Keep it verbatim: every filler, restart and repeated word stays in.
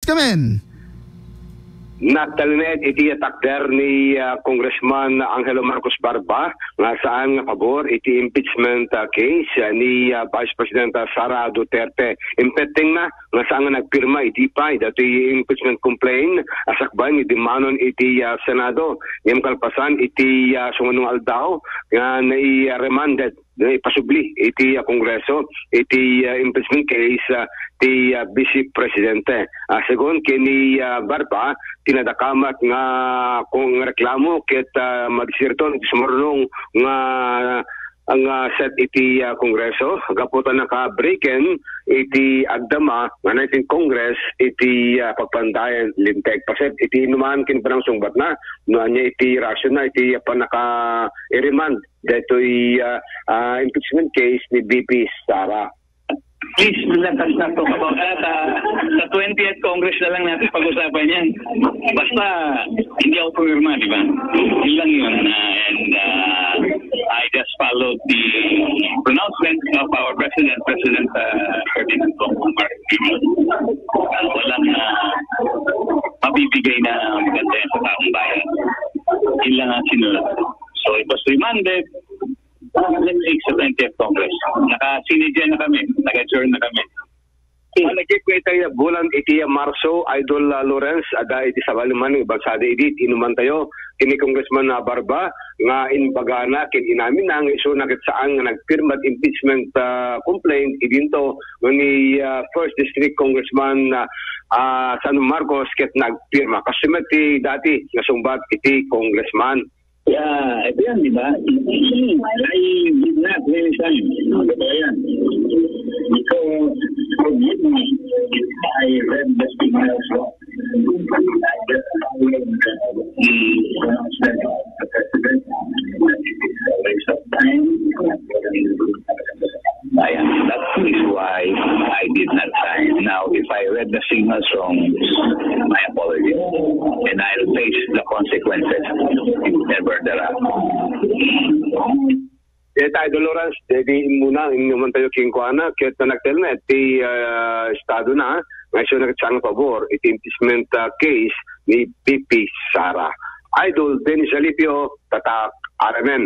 Kamen. Nagtalinaed iti takder ni, ah, Congressman Angelo Marcos Barba nga saan nga pabor iti impeachment, ah, case, ah, ni, ah, Vice President, ah, Sara Duterte. Impetengna nga saan nga nagpirma idi pay datoy impeachment complaint a sakbay ni dimanon iti, ah, Senado. Ngem kalpasan iti, ah, sumano nga aldaw nga nai-remanded, ipasubli iti, ah, Kongreso iti, ah, impeachment case, ah, ti, ah, Vice Presidente. Ah, segun ken ni, ah, Barba, ti nadakamat nga kung reklamo ket, ah, madisirton iti sumurunong nga, nga set iti, ah, Kongreso gapu ta naka-breaken iti agdama nga nineteenth Congress iti, ah, pagpandayan linteg. Paset iti inuman ken panangsungbutna no ania iti reaksyon na iti pannaka-i-remand daytoy, ah, ah, impeachment case ni V P Sara. Please, let us not talk about that. Ah, sa twentieth Congress na lang natin pag-usapan yan. Basta, hindi ako pumirma, di ba? Yun lang yun. Ah, and, ah, I just followed the pronouncement of our President, President, ah, Ferdinand Bongbong Marcos Junior Ah, walang, ah, mabibigay na maganda yan sa taong bayan. Yun lang ang sinulat. So, it was remanded. Let's say, sa twentieth Congress. Naka-sine die na kami. Naka-adjourn na kami. Ah, nagkikita ya bulan iti ya Marso, Idol, ah, Lawrence, adda iti sabali man nga ibansada idi inuman tayo ken ni Congressman, ah, Barba nga imbagana ken inaminna nga isuna ket saan nga nagpirma ti impeachment, ah, complaint idinto ni, ah, First District Congressman, ah, ah, San Marcos ket nagpirma. Kastoy met ti dati nga sungbat iti congressman. Yeah, ito yan, di ba? I did not really sign. Ano ba yan? Because, forgive me, if I read the signals wrong. I just followed the, the announcement of the president. That it is a waste of time. Ayan, that is why I did not sign. Now, if I read the signals wrong, my apologies. And I'll face the consequences if ever there are. Ita, Idol Lawrence, daydi immuna, inuman tayo kenkuana, ket nagtalinaed ti, ah, estado na, nga isuna ket saan nga pabor iti impeachment, ah, case ni V P Sara. Idol Dennis Alipio, Tatak R M N.